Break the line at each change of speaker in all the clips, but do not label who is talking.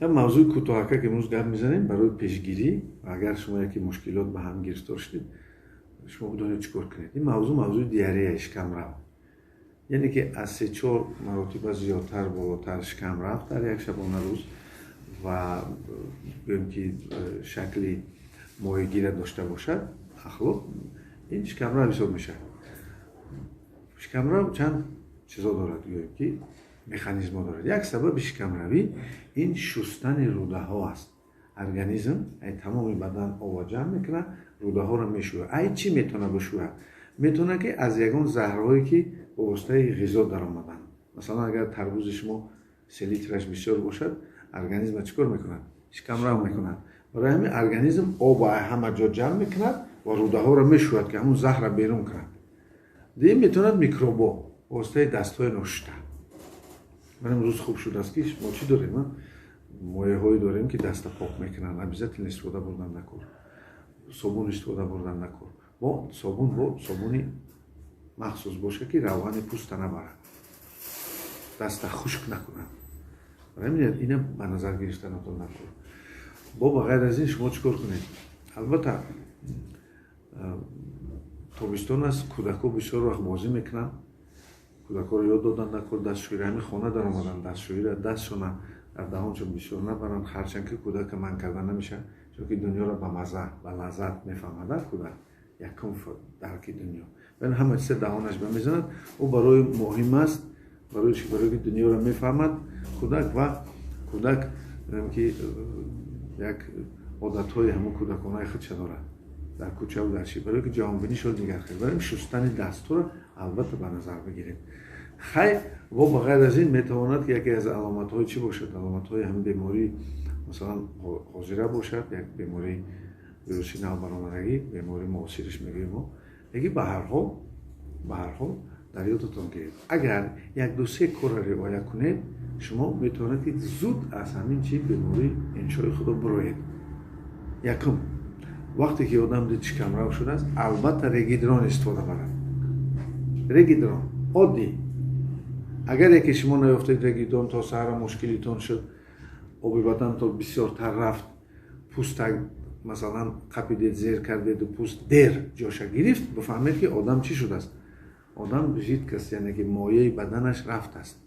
Мавзӯи кӯтоҳака, ки имрӯз гап мезанем, барои пешгирӣ. Агар шумо яке мушкилот ба ҳам гирифтор шудед, шумо бидонед, чӣ кор кунед. Ин мавзӯъ мавзӯи диарея, шикамрав, яъне ки аз се-чор маротиба зиёдтар, болотар шикам рафт дар як шабонарӯз ва гӯем ки шакли моҳигира дошта бошад ахлот, ин шикамрав ҳисоб мешавад. Шикамрав чанд чизо дорад, гӯем ки механизмҳо дорад. Як сабаби шикамравӣ ин шустани рӯдаҳо аст. Организм ай тамоми бадан ова ҷамъ мекунад, рӯдаҳоро мешӯяд. Ай чӣ метавонад бишӯяд? Метавонад ки аз ягон заҳрҳое, ки ба воситаи ғизо даромаданд. Масалан, агар тарбузи шумо селитраш бисёр бошад, организм чӣ кор мекунад? Шикамрав мекунад. Барои ҳамин организм оба ҳама ҷо ҷамъ мекунад ва рӯдаҳоро мешӯяд, ки ҳамун заҳрро берун кунад. Дуюм, метавонад микробо ба воситаи дастҳои ношуста. Ман имрӯз хуб шудааст, ки мо чӣ дорем? Моеъҳое дорем, ки даста пок мекунанд. Обязательно истифода бурдан накор, собун истифода бурдан накор. Бо собун, бо собуни махсус боша, ки равғани пӯста набарад, даста хушк накунад. Барои ина ба назар гирифтанатон накор. Бо ба ғайр аз ин шумо чӣ кор кунед? Албатта, тобистон аст, кӯдакҳо бисёр вақт бозӣ мекунанд. Кӯдакҳоро ёд додан накор дастшӯиро. Ҳамин хона даромадан, дастшӯиро, дастшона дар даҳоншон бисёр набаранд. Ҳарчанд ки кӯдака манъ карда намешавад, чунки дунёро ба мазза, ба лаззат мефаҳмад кӯдак, якум дарки дунё. Вале ҳама чиза даҳонаш ба мезанад, ӯ барои муҳим аст. Барои чи? Барои ки дунёро мефаҳмад кӯдак. Ва кӯдак ки як одатҳои ҳамон кӯдаконаи худша дорад дар кӯчаву дар чи, барои ки ҷаҳонбинишро дигар хел. Барои шустани дастҳоро албатта ба назар бигиред. Хай, во ба ғайр аз ин метавонад ки яке аз аломатҳои чӣ бошад? Аломатҳои ҳамин беморӣ, масалан, ҳозира бошад, як бемории вируси нав баромадагӣ, бемории муосириш мегӯем мо. Лекин ба ҳар ҳол дар ёдатон гиред, агар як ду се корро риоя кунед, шумо метавонед, ки зуд аз ҳамин чи беморӣ, иншои худо, бироед. Якум, вақте ки одам дид шикамрав шудааст, албатта регидрон истифода барад, регидрон оддӣ. Агар яке шумо наёфтед регидрон, то саҳара мушкилитон шуд, оби баданто бисёртар рафт, пӯста масалан қапидед, зер кардеду пӯст дер ҷоша гирифт, бифаҳмед, ки одам чӣ шудааст? Одам жидкость, яъне ки моеи баданаш рафтааст.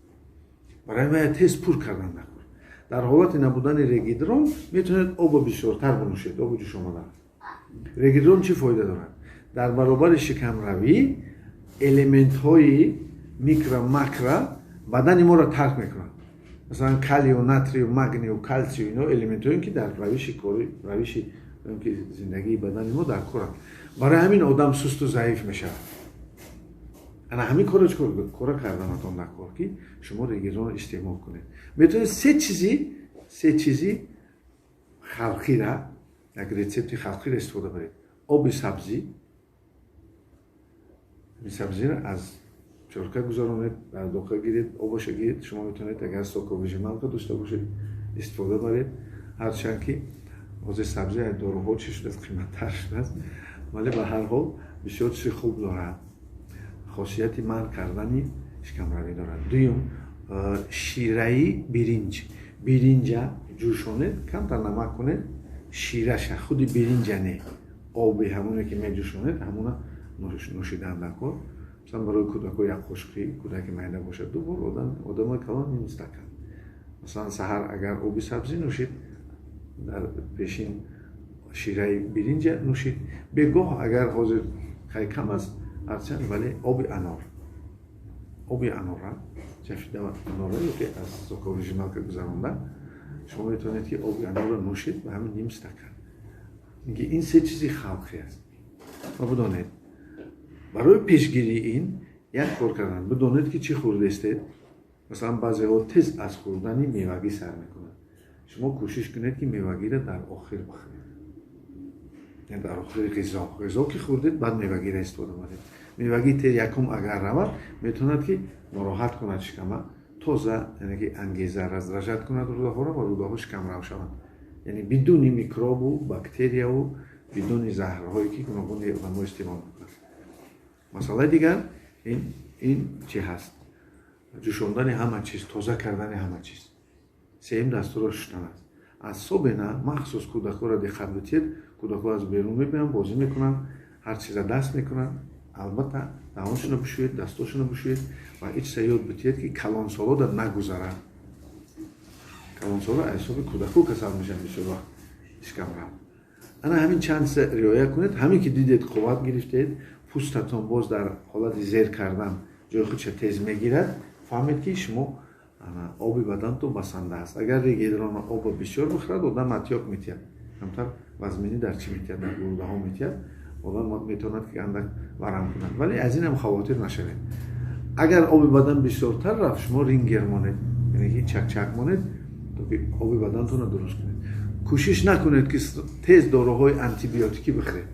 Барои вая тез пур кардан накор. Дар ҳолати набудани регидрон метавонед обо бисёртар бинӯшед, оби ҷӯшомада. Регидрон чӣ фоида дорад? Дар баробари шикамравӣ элементҳои микро, макро бадани моро тарк мекунад. Масалан, калию, натрию, магнию, калсию, ино элементҳое, ки дар равиши кори, равиши ки зиндагии бадани мо дар коранд. Барои ҳамин одам сусту заиф мешавад. Ана ҳамин корро кора карданатон дар кор, ки шумо регидронро истеъмол кунед. Метавонед се чизи халқира, як рецепти халқиро истифода баред. Оби сабзӣ, сабзиро аз чорка гузаронед, дар доқа гиред, обаша гиред. Шумо метавонед, агар соковыжималка дошта бошед, истифода баред. Ҳарчанд ки ҳозир сабзӣ аз доруҳо чӣ шудааст, қиматтар шудааст, вале ба ҳар ҳол бисёр чизи хуб дорад, хосияти манъ кардани шикамравӣ дорад. Дуюм, шираи биринҷ. Биринҷа ҷӯшонед, камтар намак кунед, шираша, худи биринҷа не, оби ҳамоне ки меҷӯшонед, ҳамона нӯшидан дар кор. Масалан, барои кӯдако як қошуқи, кӯдаки майда бошад, ду бор, одамои калон ним стакан. Масалан, саҳар агар оби сабзӣ нӯшид, дар пешин шираи биринҷа нӯшид. Бегоҳ агар ҳозир хай кам аст ҳарчанд, вале оби анор, оби анора, ҷафида анора ё ки аз соковыжималка гузаронда, шумо метавонед, ки оби анорро нӯшед ба ҳамин ним стакан. Ин се чизи халқӣ аст. Ва бидонед, барои пешгирии ин як кор кардан: бидонед, ки чӣ хӯрдестед. Масалан, баъзеҳо тез аз хӯрдани мевагӣ сар мекунанд. Шумо кӯшиш кунед, ки мевагиро дар охир бихӯред, яъне дар охири ғизо. Ғизо ки хӯрдед, баъд мевагиро истифода баред. Мевагӣ те якум агар равад, метавонад, ки нороҳат кунад шикама, тоза, яъне ки ангеза, раздражать кунад рӯдаҳоро ва рӯдаҳо шикамрав шаванд, яъне бидуни микробу бактерияву бидуни заҳрҳое, ки гуногуни одамо истеъмол мекунанд. Масъалаи дигар ин чӣ ҳаст? Ҷӯшондани ҳама чиз, тоза кардани ҳама чиз. Сеюм, дастуро шуштан аст. Особенно махсус кӯдакҳоро диққат битиҳед. Кӯдакҳо аз берун мебиёянд, бозӣ мекунанд, ҳар чиза даст мекунанд. Албатта, даҳоншонро бишӯед, дастошонро бишӯед ва ҳеҷ чиза ёд битиҳед, ки калонсоло дар нагузаранд. Калонсоло аз ҳисоби кӯдаку касал мешаванд бисёр вақт шикамрав. Ана ҳамин чанд чиза риоя кунед. Ҳамин ки дидед, қувват гирифтед, пӯстатон боз дар ҳолати зер кардан ҷои худша тез мегирад, фаҳмед, ки шумо оби бадантон басанда аст. Агар регидрона оба бисёр бихӯрад, одам отёк метиҳад, камтар вазминӣ дар чӣ метиҳад, дар гурдаҳо метиҳад, одам метавонад, ки андак варам кунад, вале аз инам хавотир нашавед. Агар оби бадан бисёртар рафт, шумо рингер монед, яъне ки чакчак монед, то ки оби бадантонро дуруст кунед. Кӯшиш накунед, ки тез доруҳои антибиотикӣ бихӯред.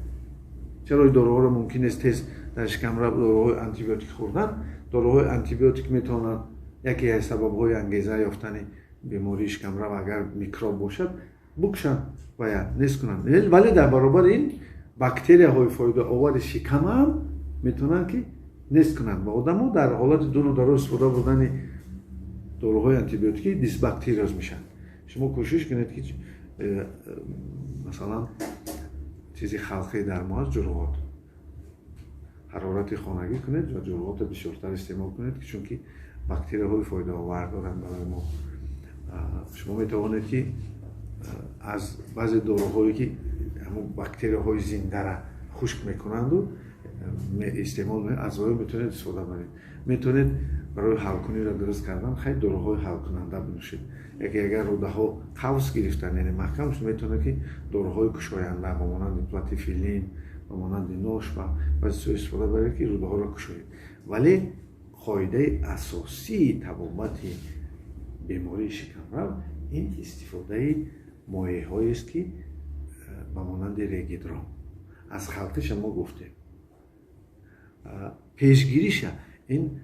Чаро доруҳоро мумкин нест тез дар шикамраб доруҳои антибиотик хӯрдан? Доруҳои антибиотик метавонанд яке аз сабабҳои ангеза ёфтани бемории шикамрав, агар микроб бошад, букшанд ва я нест кунанд, вале дар баробари ин бактерияҳои фоидаовари шикамам метавонанд, ки нест кунанд ва одамо дар ҳолати дуру дароз истифода бурдани доруҳои антибиотикӣ дисбактериоз мешаванд. Шумо кӯшиш кунед, ки масалан, чизи халқии дар мо аст, ҷурғот, ҳарорати хонагӣ кунед ва ҷурғотро бисёртар истеъмол кунед, ки чунки бактерияҳои фоидаовар доранд барои мо. Шумо метавонед, ки аз баъзе доруҳое, ки ҳамон бактерияҳои зиндара хушк мекунанду истеъмол, аз оё метавонед истифода баред. Метавонед барои ҳалкуниро дуруст кардан хай доруҳои ҳалкунанда бинӯшед. Яке агар рӯдаҳо қавс гирифтан, яъне маҳкам шуд, метавонед, ки доруҳои кушоянда ба монанди платифилин, ба монанди ношпа, баъзе чизҳо истифода баред, ки рӯдаҳоро кушоед. Вале қоидаи асосии табобати бемории шикамрав ин истифодаи моеъҳоест, ки ба монанди регидрон, аз халқиша мо гуфтем. Пешгириша ин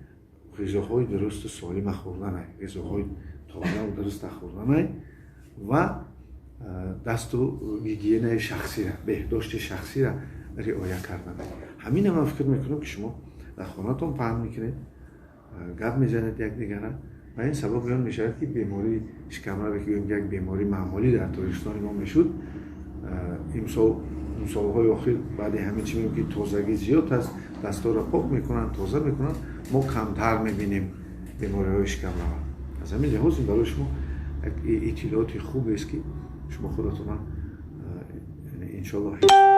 ғизоҳои дурусту солима хӯрданай, ғизоҳои тозаву дуруста хӯрданай ва дасту гигиенаи шахсира, беҳдошти шахсира риоя карданай. Ҳамина ман фикр мекунам, ки шумо дар хонатон паҳн мекунед, гап мезанед якдигара ва ин сабаби он мешавад, ки бемории шикамраве, ки гӯем, як бемории маъмулӣ дар Тоҷикистони мо мешуд, имсол, солҳои охир, баъди ҳамин чи мегӯем, ки тозагӣ зиёд аст, дастҳоро пок мекунанд, тоза мекунанд, мо камтар мебинем бемориҳои шикамрава. Аз ҳамин лиҳоз ин барои шумо як иттилооти хубест, ки шумо худатона, иншоалло, ҳис.